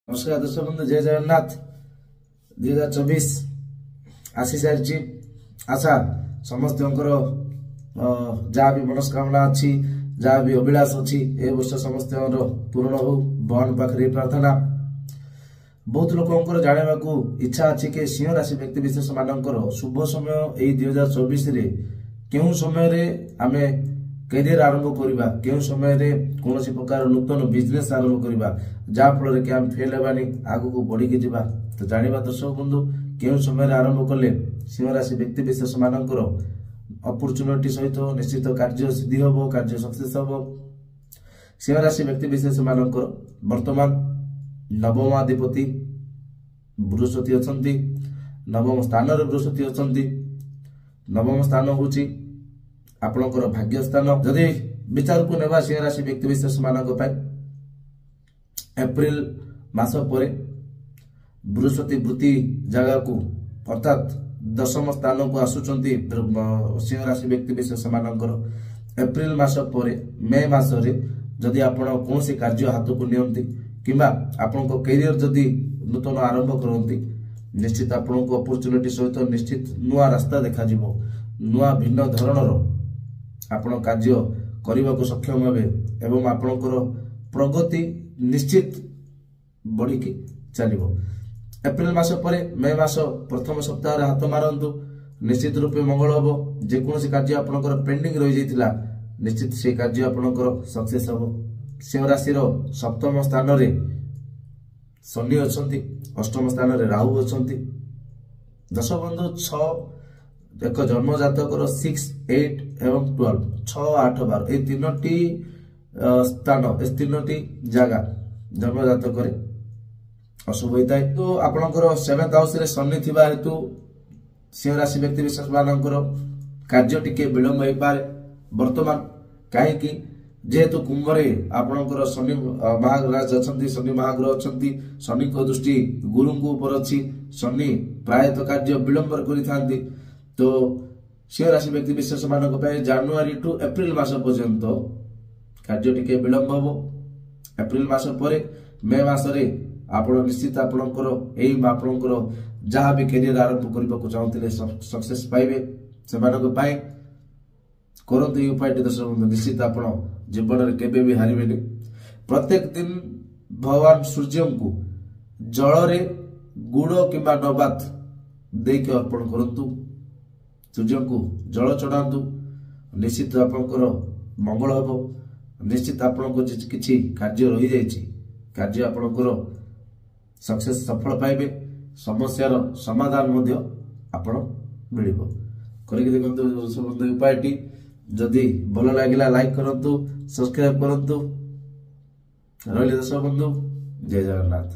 ନମସ୍କାର ଦର୍ଶକ ବନ୍ଧୁ, ଜୟ ଜଗନ୍ନାଥ। 2024 ଆସିସାରିଛି। ଆଶା ସମସ୍ତଙ୍କର ଯାହା ବି ମନସ୍କାମନା ଅଛି, ଯାହା ବି ଅଭିଳାଷ ଅଛି, ଏ ବର୍ଷ ସମସ୍ତଙ୍କର ପୂରଣ ହଉ, ଭଗବାନ ପାଖରେ ପ୍ରାର୍ଥନା। ବହୁତ ଲୋକଙ୍କର ଜାଣିବାକୁ ଇଚ୍ଛା ଅଛି କି ସିଂହ ରାଶି ବ୍ୟକ୍ତି ବିଶେଷ ମାନଙ୍କର ଶୁଭ ସମୟ ଏଇ 2024ରେ କେଉଁ ସମୟରେ ଆମେ କ୍ୟାରିୟର ଆରମ୍ଭ କରିବା, କେଉଁ ସମୟରେ କୌଣସି ପ୍ରକାର ନୂତନ ବିଜନେସ୍ ଆରମ୍ଭ କରିବା, ଯାହାଫଳରେ କି ଆମେ ଫେଲ୍ ହେବାନି, ଆଗକୁ ବଢିକି ଯିବା। ତ ଜାଣିବା ଦର୍ଶକ ବନ୍ଧୁ, କେଉଁ ସମୟରେ ଆରମ୍ଭ କଲେ ସିଂହ ରାଶି ବ୍ୟକ୍ତି ବିଶେଷ ମାନଙ୍କର ଅପରଚୁନିଟି ସହିତ ନିଶ୍ଚିତ କାର୍ଯ୍ୟ ସିଦ୍ଧି ହେବ, କାର୍ଯ୍ୟ ସକ୍ସେସ୍ ହେବ। ସିଂହ ରାଶି ବ୍ୟକ୍ତି ବିଶେଷ ମାନଙ୍କର ବର୍ତ୍ତମାନ ନବମାଧିପତି ବୃହସ୍ପତି ଅଛନ୍ତି, ନବମ ସ୍ଥାନରେ ବୃହସ୍ପତି ଅଛନ୍ତି। ନବମ ସ୍ଥାନ ହେଉଛି ଆପଣଙ୍କର ଭାଗ୍ୟ ସ୍ଥାନ। ଯଦି ବିଚାରକୁ ନେବା, ସିଂହ ରାଶି ବ୍ୟକ୍ତି ବିଶେଷ ମାନଙ୍କ ପାଇଁ ଏପ୍ରିଲ ମାସ ପରେ ବୃହସ୍ପତି ବୃତ୍ତି ଜାଗାକୁ ଅର୍ଥାତ୍ ଦଶମ ସ୍ଥାନକୁ ଆସୁଛନ୍ତି। ସିଂହ ରାଶି ବ୍ୟକ୍ତି ବିଶେଷ ମାନଙ୍କର ଏପ୍ରିଲ ମାସ ପରେ ମେ ମାସରେ ଯଦି ଆପଣ କୌଣସି କାର୍ଯ୍ୟ ହାତକୁ ନିଅନ୍ତି କିମ୍ବା ଆପଣଙ୍କ କ୍ୟାରିୟର ଯଦି ନୂତନ ଆରମ୍ଭ କରନ୍ତି, ନିଶ୍ଚିତ ଆପଣଙ୍କୁ ଅପରଚୁନିଟି ସହିତ ନିଶ୍ଚିତ ନୂଆ ରାସ୍ତା ଦେଖାଯିବ। ନୂଆ ଭିନ୍ନ ଧରଣର ଆପଣ କାର୍ଯ୍ୟ କରିବାକୁ ସକ୍ଷମ ହେବେ ଏବଂ ଆପଣଙ୍କର ପ୍ରଗତି ନିଶ୍ଚିତ ବଢିକି ଚାଲିବ। ଏପ୍ରିଲ ମାସ ପରେ ମେ ମାସ ପ୍ରଥମ ସପ୍ତାହରେ ହାତ ମାରନ୍ତୁ, ନିଶ୍ଚିତ ରୂପେ ମଙ୍ଗଳ ହେବ। ଯେକୌଣସି କାର୍ଯ୍ୟ ଆପଣଙ୍କର ପେଣ୍ଡିଂ ରହିଯାଇଥିଲା, ନିଶ୍ଚିତ ସେଇ କାର୍ଯ୍ୟ ଆପଣଙ୍କର ସକ୍ସେସ୍ ହେବ। ସିଂହ ରାଶିର ସପ୍ତମ ସ୍ଥାନରେ ଶନି ଅଛନ୍ତି, ଅଷ୍ଟମ ସ୍ଥାନରେ ରାହୁ ଅଛନ୍ତି। ଦଶ ବନ୍ଧୁ, 6 ଏକ ଜନ୍ମଜାତକର 6, 8 ଏବଂ 12, 6, 8, 12, ଏଇ ତିନୋଟି ସ୍ଥାନ, ଏ ତିନୋଟି ଜାଗା ଜନ୍ମଜାତକରେ ଅଶୁଭ ହୋଇଥାଏ। ତ ଆପଣଙ୍କର ସେଭେନ୍ଥ ହାଉସରେ ଶନି ଥିବା ହେତୁ ସିଂହ ରାଶି ବ୍ୟକ୍ତି ବିଶେଷ ମାନଙ୍କର କାର୍ଯ୍ୟ ଟିକେ ବିଳମ୍ବ ହେଇପାରେ ବର୍ତ୍ତମାନ। କାହିଁକି? ଯେହେତୁ କୁମ୍ଭରେ ଆପଣଙ୍କର ଶନି ମହାରାଜ ଅଛନ୍ତି, ଶନି ମହାଗ୍ରହ ଅଛନ୍ତି, ଶନିଙ୍କ ଦୃଷ୍ଟି ଗୁରୁଙ୍କ ଉପରେ ଅଛି। ଶନି ପ୍ରାୟତଃ କାର୍ଯ୍ୟ ବିଳମ୍ବରେ କରିଥାନ୍ତି। ତ ସିଂହ ରାଶି ବ୍ୟକ୍ତି ବିଶେଷ ମାନଙ୍କ ପାଇଁ ଜାନୁଆରୀ ଟୁ ଏପ୍ରିଲ ମାସ ପର୍ଯ୍ୟନ୍ତ କାର୍ଯ୍ୟ ଟିକେ ବିଳମ୍ବ ହବ। ଏପ୍ରିଲ ମାସ ପରେ ମେ ମାସରେ ଆପଣ ନିଶ୍ଚିତ ଆପଣଙ୍କର ଏଇ ଆପଣଙ୍କର ଯାହା ବି କ୍ୟାରିୟର ଆରମ୍ଭ କରିବାକୁ ଚାହୁଁଥିଲେ ସକ୍ସେସ୍ ପାଇବେ। ସେମାନଙ୍କ ପାଇଁ କରନ୍ତୁ ଏଇ ଉପାୟଟି ଦର୍ଶକ ବନ୍ଧୁ, ନିଶ୍ଚିତ ଆପଣ ଜୀବନରେ କେବେ ବି ହାରିବେନି। ପ୍ରତ୍ୟେକ ଦିନ ଭଗବାନ ସୂର୍ଯ୍ୟଙ୍କୁ ଜଳରେ ଗୁଡ଼ କିମ୍ବା ନବାତ ଦେଇକି ଅର୍ପଣ କରନ୍ତୁ, ସୂର୍ଯ୍ୟଙ୍କୁ ଜଳ ଚଢ଼ାନ୍ତୁ, ନିଶ୍ଚିତ ଆପଣଙ୍କର ମଙ୍ଗଳ ହେବ। ନିଶ୍ଚିତ ଆପଣଙ୍କ କିଛି କାର୍ଯ୍ୟ ରହିଯାଇଛି, କାର୍ଯ୍ୟ ଆପଣଙ୍କର ସକ୍ସେସ୍ ସଫଳ ପାଇବେ, ସମସ୍ୟାର ସମାଧାନ ମଧ୍ୟ ଆପଣ ମିଳିବ। କରିକି ଦେଖନ୍ତୁ ଉପାୟଟି। ଯଦି ଭଲ ଲାଗିଲା ଲାଇକ୍ କରନ୍ତୁ, ସବସ୍କ୍ରାଇବ କରନ୍ତୁ। ରହିଲି ଦର୍ଶକ ବନ୍ଧୁ, ଜୟ ଜଗନ୍ନାଥ।